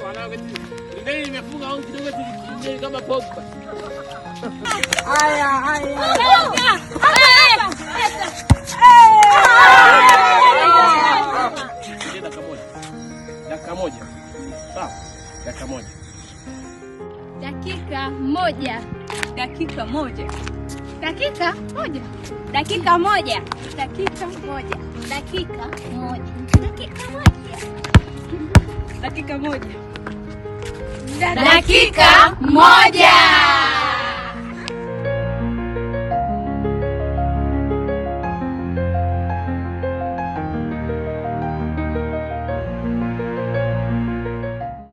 Wanangu, ndio nimefunga au kidogo tu kama Pogba. Haya, haya. Dakika moja. Dakika moja. Sawa. Dakika moja. Dakika moja. Dakika moja. Dakika moja. Dakika moja. Dakika moja. Dakika moja. Dakika moja. Dakika moja. Dakika moja.